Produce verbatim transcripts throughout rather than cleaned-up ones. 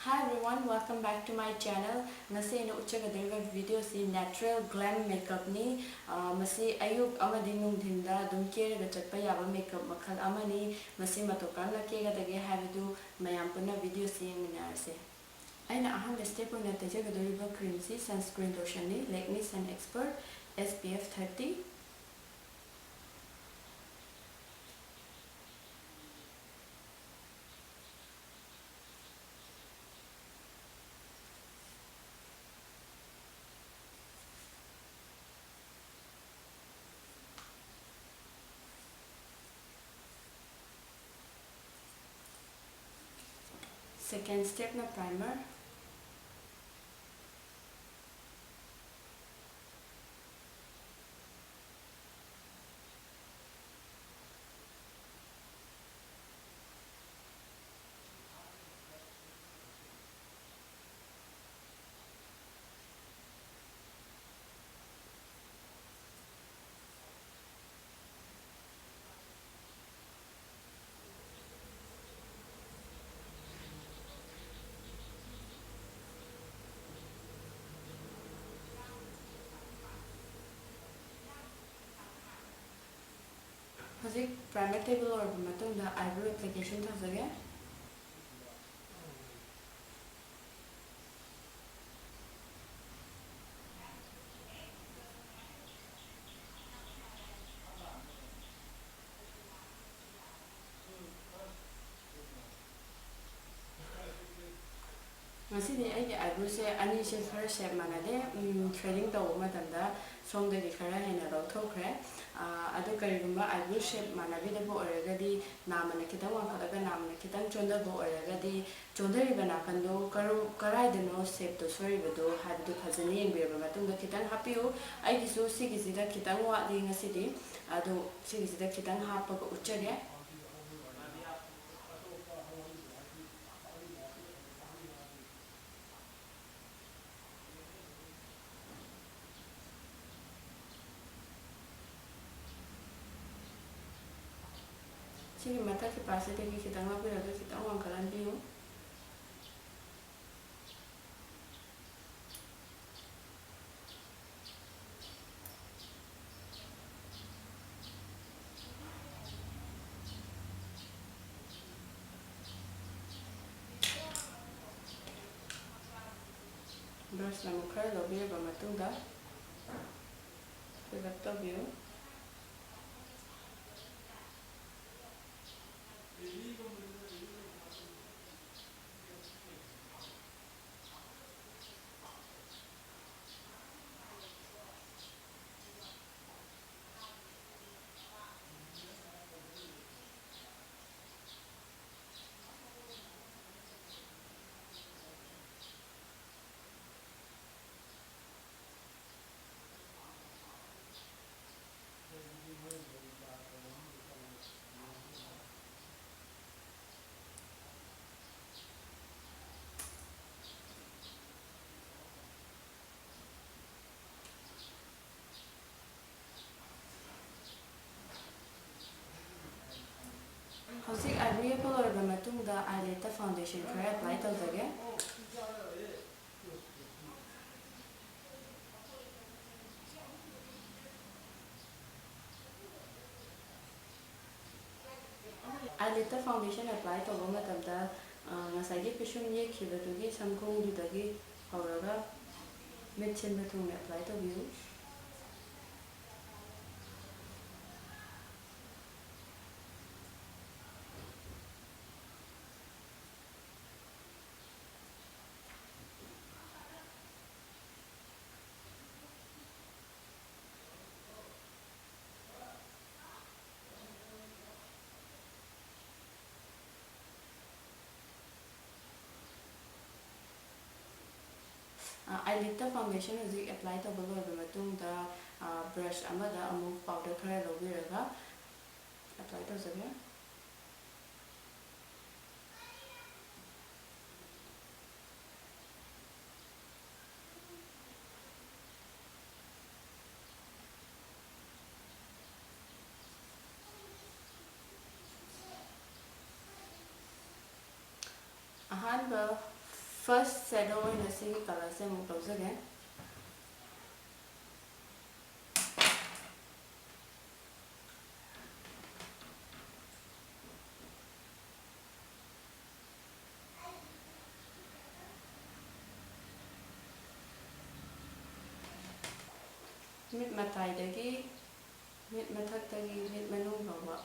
Hi everyone, welcome back to my channel. ꯉꯁꯤ ꯑꯩꯅ ꯎꯠꯆꯒꯗꯧꯔꯤꯕ video ꯁꯤ natural glam makeup ꯅꯤ꯫ ꯑꯥ, ꯃꯁꯤ ꯑꯌꯨꯛ ꯑꯃꯗꯤ ꯅꯨꯡꯊꯤꯟꯗ ꯑꯗꯨꯝ ꯀꯦꯔꯒ ꯆꯠꯄ ꯌꯥꯕ makeup ꯃꯈꯜ ꯑꯃꯅꯤ꯫ ꯃꯁꯤ ꯃꯇꯧ ꯀꯔꯝꯅ ꯀꯦꯒꯗꯒꯦ ꯍꯥꯏꯕꯗꯨ ꯃꯌꯥꯝ ꯄꯨꯟꯅ video ꯁꯤ ꯌꯦꯡꯃꯤꯟꯅꯔꯁꯦ꯫ ꯑꯩꯅ ꯑꯍꯥꯟꯕ step ꯑꯣꯏꯅ ꯇꯩꯖꯒꯗꯧꯔꯤꯕ cream ꯁꯤ sunscreen lotion ꯅꯤ, Lakme Sun Expert, S P F thirty. Second step ꯅ primer꯫ ꯍꯧꯖꯤꯛ primer ꯇꯩꯕ ꯂꯣꯏꯔꯕ ꯃꯇꯨꯡꯗ eyebrow application ꯇꯧꯖꯒꯦ꯫ ꯉꯁꯤꯗꯤ ꯑꯩꯒꯤ eyebrow ꯁꯦ ꯑꯅꯤꯁꯦ ꯈꯔ shape ꯃꯥꯟꯅꯗꯦ꯫ ꯎꯝ, threading ꯇꯧꯕ ꯃꯇꯝꯗ ꯁꯣꯝꯗꯒꯤ ꯈꯔ ꯍꯦꯟꯅ ꯂꯧꯊꯣꯛꯈ꯭ꯔꯦ꯫ ꯑꯥ, ꯑꯗꯨ ꯀꯔꯤꯒꯨꯝꯕ eyebrow shape ꯃꯥꯟꯅꯕꯤꯗꯕ ꯑꯣꯏꯔꯒꯗꯤ, ꯅꯥꯝꯃꯅ ꯈꯤꯇꯪ ꯋꯥꯡꯈꯠꯂꯒ ꯅꯥꯝꯃꯅ ꯈꯤꯇꯪ ꯆꯣꯟꯊꯕ ꯑꯣꯏꯔꯒꯗꯤ, ꯆꯣꯟꯊꯔꯤꯕ ꯅꯥꯀꯟꯗꯣ ꯀꯔꯝ-, ꯀꯔꯥꯏꯗꯅꯣ shape ꯇꯣ ꯁꯣꯏꯔꯤꯕꯗꯣ ꯍꯥꯏꯕꯗꯨ ꯐꯖꯅ ꯌꯦꯡꯕꯤꯔꯕ ꯃꯇꯨꯡꯗ ꯈꯤꯇꯪ ꯍꯥꯞꯄꯤꯌꯨ꯫ ꯑꯩꯒꯤꯁꯨ ꯁꯤꯒꯤꯁꯤꯗ ꯈꯤꯇꯪ ꯋꯥꯠꯂꯤ ꯉꯁꯤꯗꯤ, ꯑꯗꯨ ꯁꯤꯒꯤꯁꯤꯗ ꯈꯤꯇꯪ ꯍꯥꯞꯄꯒ ꯎꯠꯆꯒꯦ꯫ ꯁꯤꯒꯤ ꯃꯊꯛꯀꯤ part ꯁꯤꯗꯒꯤ ꯈꯤꯇꯪ ꯂꯧꯕꯤꯔꯒ ꯈꯤꯇꯪ ꯋꯥꯡꯈꯠꯍꯟꯕꯤꯌꯨ꯫ Brush ꯑꯃꯨꯛ ꯈꯔ ꯂꯧꯕꯤꯔꯕ ꯃꯇꯨꯡꯗ fill up ꯇꯧꯕꯤꯌꯨ꯫ ꯍꯧꯖꯤꯛ eyebrow ꯌꯦꯛꯄ ꯂꯣꯏꯔꯕ ꯃꯇꯨꯡꯗ eyelid ꯇ foundation ꯈꯔ apply ꯇꯧꯖꯒꯦ꯫ Eyelid ꯇ foundation apply ꯇꯧꯕ ꯃꯇꯝꯗ, ꯑ, ꯉꯁꯥꯏꯒꯤ ꯄꯤꯁꯨꯝ ꯌꯦꯛꯈꯤꯕꯗꯨꯒꯤ ꯁꯝꯈꯣꯡꯗꯨꯗꯒꯤ ꯍꯧꯔꯒ ꯃꯤꯠ ꯁꯤꯟꯕ ꯊꯨꯡꯅ apply ꯇꯧꯕꯤꯌꯨ꯫ ꯑ, eyelid ꯇ foundation ꯍꯧꯖꯤꯛ apply ꯇꯧꯕ ꯂꯣꯏꯔꯕ ꯃꯇꯨꯡꯗ, ꯑ, brush ꯑꯃꯗ ꯑꯃꯨꯛ powder ꯈꯔ ꯂꯧꯕꯤꯔꯒ apply ꯇꯧꯖꯒꯦ꯫ ꯑꯍꯥꯟꯕ first shadow ꯑꯣꯏꯅ ꯁꯤꯒꯤ colour ꯁꯦ ꯑꯃꯨꯛ ꯂꯧꯖꯒꯦ꯫ ꯃꯤꯠ ꯃꯇꯥꯏꯗꯒꯤ ꯃꯤꯠ ꯃꯊꯛꯇꯒꯤ ꯃꯤꯠ ꯃꯅꯨꯡ ꯐꯥꯎꯕ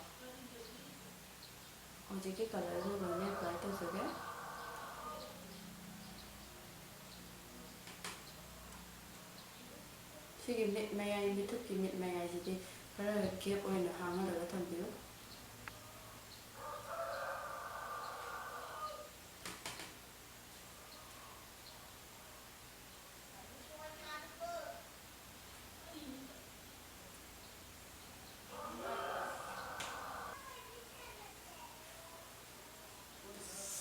ꯍꯧꯖꯤꯛꯀꯤ colourꯗꯨ ꯂꯣꯏꯅ apply ꯇꯧꯖꯒꯦ꯫ ꯁꯤꯒꯤ ꯃꯤꯠ ꯃꯌꯥꯏ, ꯃꯤꯠꯊꯨꯞꯀꯤ ꯃꯤꯠ ꯃꯌꯥꯏꯁꯤꯗꯤ ꯈꯔ gap ꯑꯣꯏꯅ ꯍꯥꯡꯍꯜꯂꯒ ꯊꯝꯕꯤꯌꯨ꯫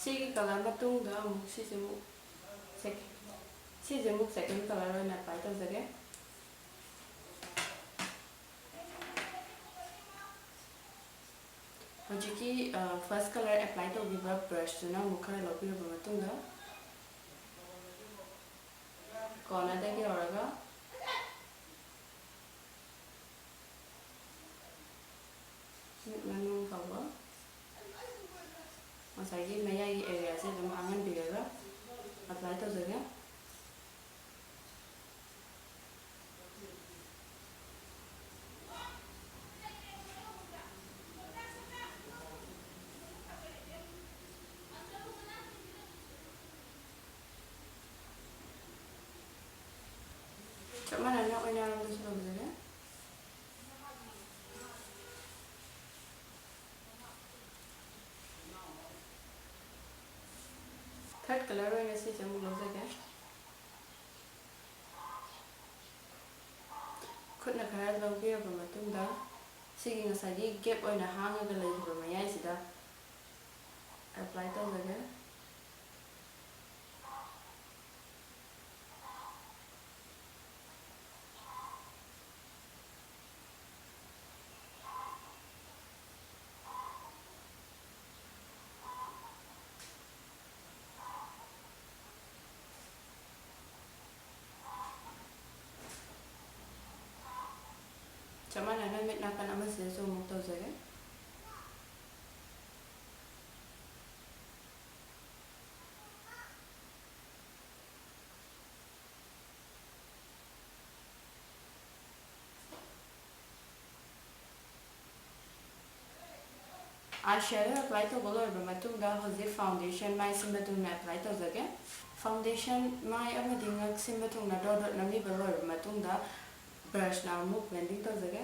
ꯁꯤꯒꯤ colour ꯃꯇꯨꯡꯗ ꯑꯃꯨꯛ ꯁꯤꯁꯦ ꯑꯃꯨꯛ sec-, ꯁꯤꯁꯦ ꯑꯃꯨꯛ second colour ꯑꯣꯏꯅ apply ꯇꯧꯖꯒꯦ꯫ ꯍꯧꯖꯤꯛꯀꯤ, ꯑ, first colour apply ꯇꯧꯈꯤꯕ brushꯇꯨꯅ ꯑꯃꯨꯛ ꯈꯔ ꯂꯧꯕꯤꯔꯕ ꯃꯇꯨꯡꯗ, cornerꯗꯒꯤ ꯍꯧꯔꯒ ꯃꯤꯠ ꯃꯅꯨꯡ ꯐꯥꯎꯕ ꯉꯁꯥꯏꯒꯤ ꯃꯌꯥꯏꯒꯤ areaꯁꯦ ꯑꯗꯨꯝ ꯍꯥꯡꯍꯟꯕꯤꯔꯒ apply ꯇꯧꯖꯒꯦ꯫ ꯆꯞ ꯃꯥꯟꯅꯅ ꯑꯣꯏꯅꯔꯣꯝꯗꯁꯨ ꯇꯧꯖꯒꯦ꯫ Third colour ꯑꯣꯏꯅ ꯁꯤꯁꯦ ꯑꯃꯨꯛ ꯂꯧꯖꯒꯦ꯫ ꯈꯨꯠꯅ ꯈꯔ ꯂꯧꯕꯤꯔꯕ ꯃꯇꯨꯡꯗ, ꯁꯤꯒꯤ ꯉꯁꯥꯏꯒꯤ gap ꯑꯣꯏꯅ ꯍꯥꯡꯉꯒ ꯂꯩꯈꯤꯕ ꯃꯌꯥꯏꯁꯤꯗ apply ꯇꯧꯖꯒꯦ꯫ ꯆꯞ ꯃꯥꯟꯅꯅ ꯃꯤꯠ ꯅꯥꯀꯟ ꯑꯃꯁꯤꯗꯁꯨ ꯑꯃꯨꯛ ꯇꯧꯖꯒꯦ꯫ Eyeshadow apply ꯇꯧꯕ ꯂꯣꯏꯔꯕ ꯃꯇꯨꯡꯗ ꯍꯧꯖꯤꯛ foundation ꯃꯥꯏ ꯁꯤꯟꯕ ꯊꯨꯡꯅ apply ꯇꯧꯖꯒꯦ꯫ Foundation ꯃꯥꯏ ꯑꯃꯗꯤ ꯉꯛ ꯁꯤꯟꯕ ꯊꯨꯡꯅ ꯗꯣꯠ ꯗꯣꯠ ꯅꯝꯕꯤꯕ ꯂꯣꯏꯔꯕ ꯃꯇꯨꯡꯗ brushꯅ ꯑꯃꯨꯛ blending ꯇꯧꯖꯒꯦ꯫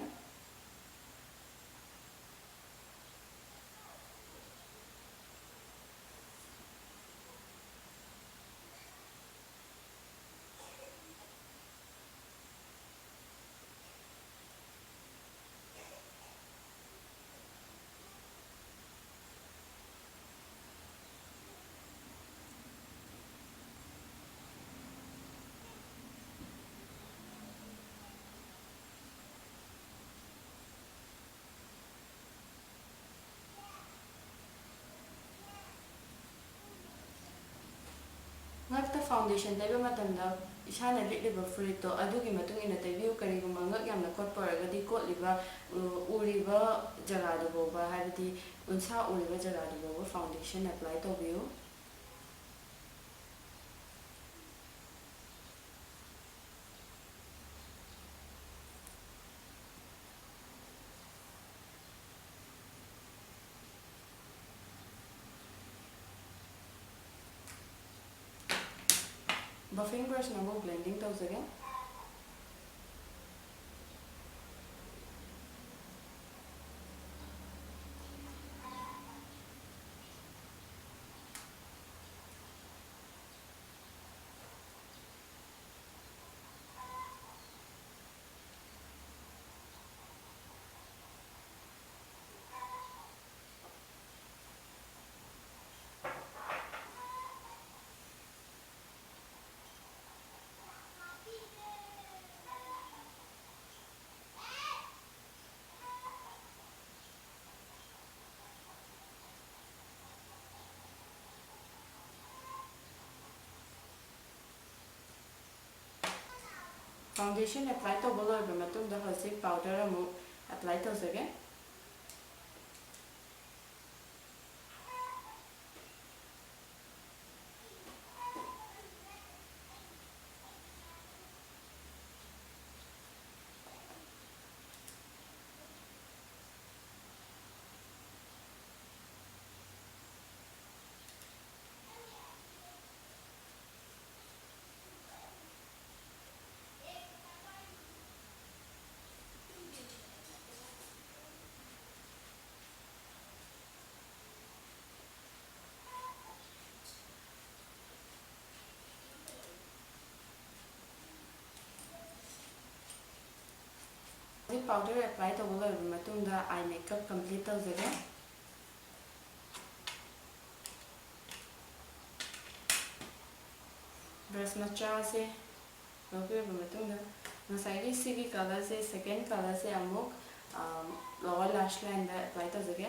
ꯉꯛꯇ foundation ꯇꯩꯕ ꯃꯇꯝꯗ ꯏꯁꯥꯅ ꯂꯤꯠꯂꯤꯕ ꯐꯨꯔꯤꯠꯇꯣ ꯑꯗꯨꯒꯤ ꯃꯇꯨꯡ ꯏꯟꯅ ꯇꯩꯕꯤꯌꯨ꯫ ꯀꯔꯤꯒꯨꯝꯕ ꯉꯛ ꯌꯥꯝꯅ ꯀꯣꯠꯄ ꯑꯣꯏꯔꯒꯗꯤ ꯀꯣꯠꯂꯤꯕ, ꯎ-, ꯎꯔꯤꯕ ꯖꯒꯥꯗꯨ ꯐꯥꯎꯕ, ꯍꯥꯏꯕꯗꯤ ꯎꯟꯁꯥ ꯎꯔꯤꯕ ꯖꯒꯥꯗꯨ ꯐꯥꯎꯕ foundation apply ꯇꯧꯕꯤꯌꯨ꯫ Buffing brushꯅ ꯑꯃꯨꯛ blending ꯇꯧꯖꯒꯦ꯫ Foundation apply ꯇꯧꯕ ꯂꯣꯏꯔꯕ ꯃꯇꯨꯡꯗ ꯍꯧꯖꯤꯛ powder ꯑꯃꯨꯛ apply ꯇꯧꯖꯒꯦ꯫ Powder apply ꯇꯧꯕ ꯂꯣꯏꯔꯕ ꯃꯇꯨꯡꯗ eye makeup complete ꯇꯧꯖꯒꯦ꯫ Brush ꯃꯆꯥꯁꯦ ꯂꯧꯕꯤꯔꯕ ꯃꯇꯨꯡꯗ, ꯉꯁꯥꯏꯒꯤ ꯁꯤꯒꯤ colourꯁꯦ, second colourꯁꯦ ꯑꯃꯨꯛ, ꯑ, lower lash lineꯗ apply ꯇꯧꯖꯒꯦ꯫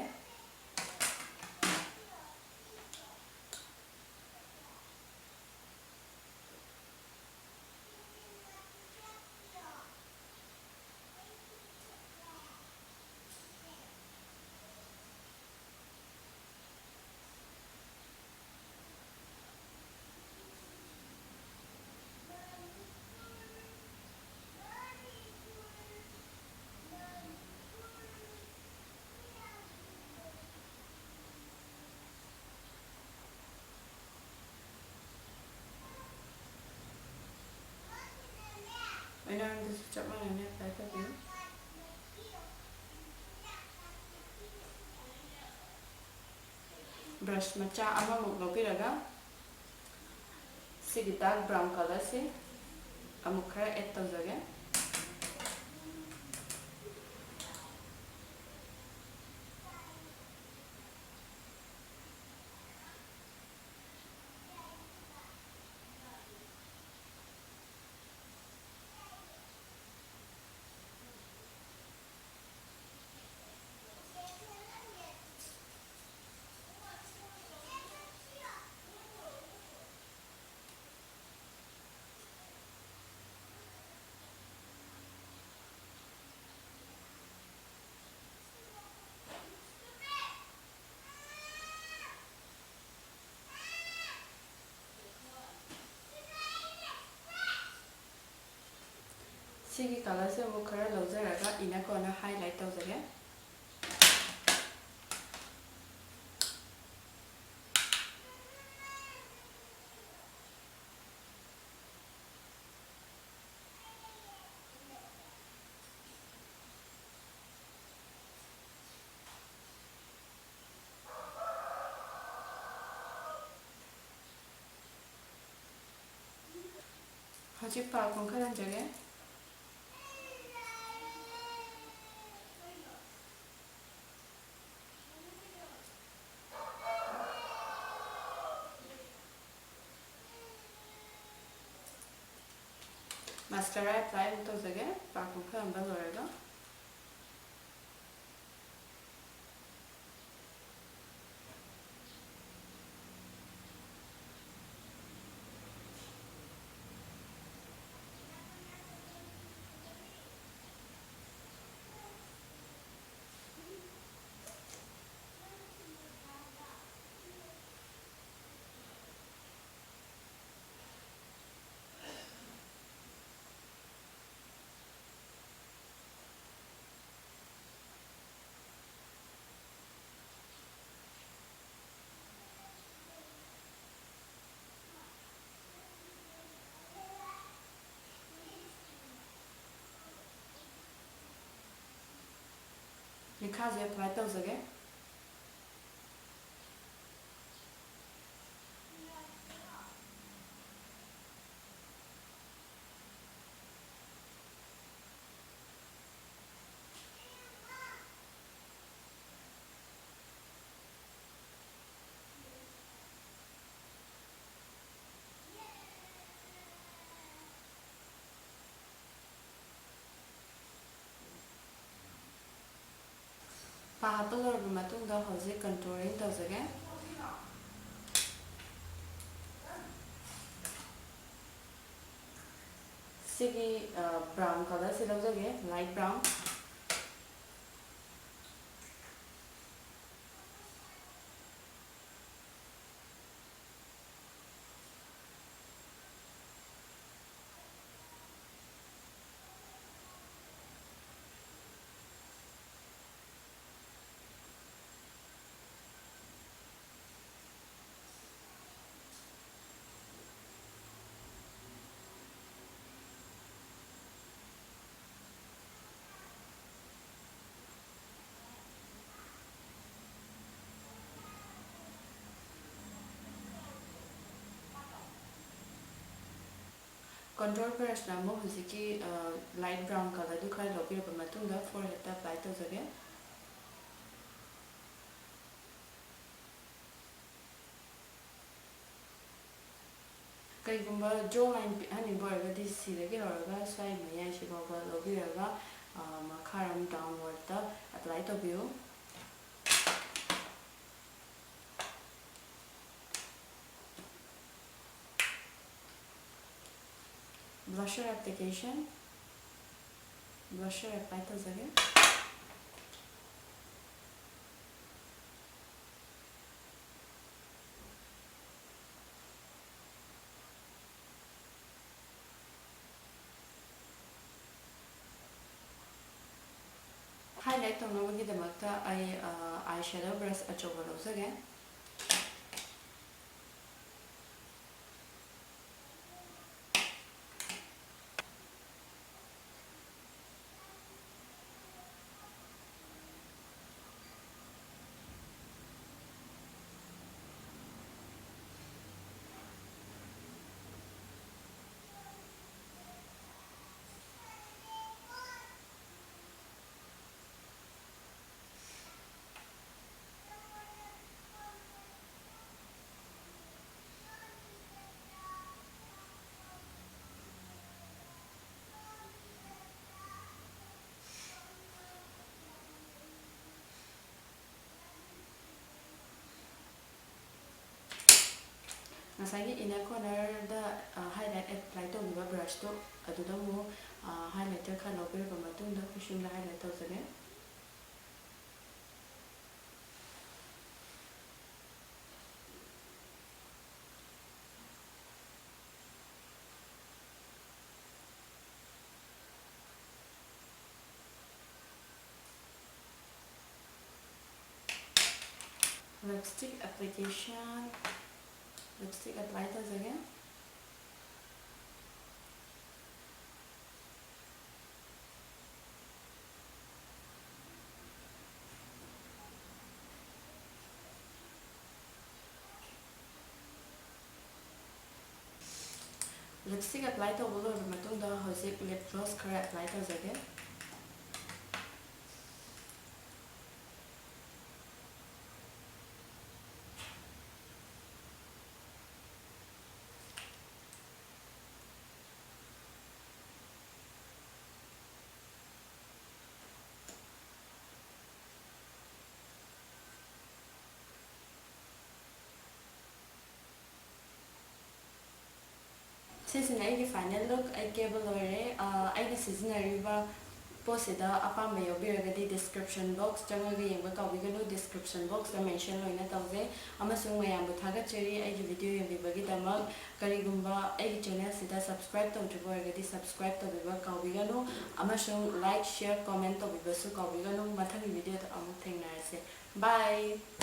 ꯑꯩꯅ ꯅꯪꯗꯁꯨ ꯆꯞ ꯃꯥꯟꯅꯅ apply ꯇꯧꯕꯤꯌꯨ꯫ Brush ꯃꯆꯥ ꯑꯃꯃꯨꯛ ꯂꯧꯕꯤꯔꯒ ꯁꯤꯒꯤ dark brown colourꯁꯤ ꯑꯃꯨꯛ ꯈꯔ add ꯇꯧꯖꯒꯦ꯫ ꯁꯤꯒꯤ colourꯁꯦ ꯑꯃꯨꯛ ꯈꯔ ꯂꯧꯖꯔꯒ inner corner highlight ꯇꯧꯖꯒꯦ꯫ ꯍꯧꯖꯤꯛ ꯄꯥ ꯀꯨꯝꯈꯠꯍꯟꯖꯒꯦ꯫ Mascara apply ꯑꯃꯨꯛ ꯇꯧꯖꯒꯦ, ꯄꯥꯛ ꯀꯨꯝꯈꯠꯂꯝꯕ ꯂꯣꯏꯔꯒ꯫ ꯃꯤꯈꯥꯁꯦ apply ꯇꯧꯖꯒꯦ꯫ ꯄꯥ ꯍꯥꯞꯄ ꯂꯣꯏꯔꯕ ꯃꯇꯨꯡꯗ ꯍꯧꯖꯤꯛ contouring ꯇꯧꯖꯒꯦ꯫ ꯁꯤꯒꯤ, ꯑ, brown colour ꯁꯤ ꯂꯧꯖꯒꯦ, light brown꯫ Contour brushꯅ ꯑꯃꯨꯛ ꯍꯧꯖꯤꯛꯀꯤ, ꯑ, light brown colourꯗꯨ ꯈꯔ ꯂꯧꯕꯤꯔꯕ ꯃꯇꯨꯡꯗ foreheadꯇ apply ꯇꯧꯖꯒꯦ꯫ ꯀꯔꯤꯒꯨꯝꯕ ꯖꯣ ꯂꯥꯏꯟ ꯄꯤꯛꯍꯟꯅꯤꯡꯕ ꯑꯣꯏꯔꯒꯗꯤ ꯁꯤꯗꯒꯤ ꯍꯧꯔꯒ ꯁ꯭ꯋꯥꯏ ꯃꯌꯥꯏꯁꯤ ꯐꯥꯎꯕ ꯂꯧꯕꯤꯔꯒ, ꯑ, ꯃꯈꯥꯔꯣꯝ ꯗꯥꯎꯟꯋꯥꯔꯗꯇ ꯑꯦꯄ꯭ꯂꯥꯏ ꯇꯧꯕꯤꯌꯨ꯫ ꯕ꯭ꯂꯁꯔ ꯑꯦꯄ꯭ꯂꯤꯀꯦꯁꯟ, ꯕ꯭ꯂꯁꯔ ꯑꯦꯄ꯭ꯂꯥꯏ ꯇꯧꯖꯒꯦ꯫ ꯍꯥꯏꯂꯥꯏꯠ ꯇꯧꯅꯕꯒꯤꯗꯃꯛꯇ ꯑꯩ, ꯑ, ꯑꯥꯏ ꯁꯦꯗꯣ ꯕ꯭ꯔꯁ ꯑꯆꯧꯕ ꯂꯧꯖꯒꯦ꯫ ꯉꯁꯥꯏꯒꯤ ꯏꯟꯅꯔ ꯀꯣꯔꯅꯔꯗ, ꯑ, ꯍꯥꯏꯂꯥꯏꯠ ꯑꯦꯄ꯭ꯂꯥꯏ ꯇꯧꯈꯤꯕ ꯕ꯭ꯔꯁꯇꯣ ꯑꯗꯨꯗ ꯑꯃꯨꯛ, ꯑ, ꯍꯥꯏꯂꯥꯏꯇꯔ ꯈꯔ ꯂꯧꯕꯤꯔꯕ ꯃꯇꯨꯡꯗ ꯄꯤꯁꯨꯝꯗ ꯍꯥꯏꯂꯥꯏꯠ ꯇꯧꯖꯒꯦ꯫ ꯂꯤꯞꯁꯇꯤꯛ ꯑꯦꯄ꯭ꯂꯤꯀꯦꯁꯟ, ꯂꯤꯞꯁꯇꯤꯛ ꯑꯦꯄ꯭ꯂꯥꯏ ꯇꯧꯖꯒꯦ꯫ ꯂꯤꯞꯁꯇꯤꯛ ꯑꯦꯄ꯭ꯂꯥꯏ ꯇꯧꯕ ꯂꯣꯏꯔꯕ ꯃꯇꯨꯡꯗ ꯍꯧꯖꯤꯛ ꯂꯤꯞ ꯒ꯭ꯂꯣꯁ ꯈꯔ ꯑꯦꯄ꯭ꯂꯥꯏ ꯇꯧꯖꯒꯦ꯫ ꯁꯤꯁꯤꯅ ꯑꯩꯒꯤ final look꯫ ꯑꯩ ꯀꯦꯕ ꯂꯣꯏꯔꯦ꯫ ꯑ, ꯑꯩꯅ ꯁꯤꯖꯤꯟꯅꯔꯤꯕ ꯄꯣꯠꯁꯤꯗ ꯑꯄꯥꯝꯕ ꯌꯥꯎꯕꯤꯔꯒꯗꯤ description box ꯆꯪꯉꯒ ꯌꯦꯡꯕ ꯀꯥꯎꯕꯤꯒꯅꯨ꯫ Description boxꯇ mention ꯂꯣꯏꯅ ꯇꯧꯖꯩ꯫ ꯑꯃꯁꯨꯡ ꯃꯌꯥꯝꯕꯨ ꯊꯥꯒꯠꯆꯔꯤ ꯑꯩꯒꯤ video ꯌꯦꯡꯕꯤꯕꯒꯤꯗꯃꯛ꯫ ꯀꯔꯤꯒꯨꯝꯕ ꯑꯩꯒꯤ channelꯁꯤꯗ subscribe ꯇꯧꯗ꯭ꯔꯤꯕ ꯑꯣꯏꯔꯒꯗꯤ subscribe ꯇꯧꯕꯤꯕ ꯀꯥꯎꯕꯤꯒꯅꯨ꯫ ꯑꯃꯁꯨꯡ like, share, comment ꯇꯧꯕꯤꯕꯁꯨ ꯀꯥꯎꯕꯤꯒꯅꯨ꯫ ꯃꯊꯪꯒꯤ videoꯗ ꯑꯃꯨꯛ ꯊꯦꯡꯅꯔꯁꯦ꯫ Bye!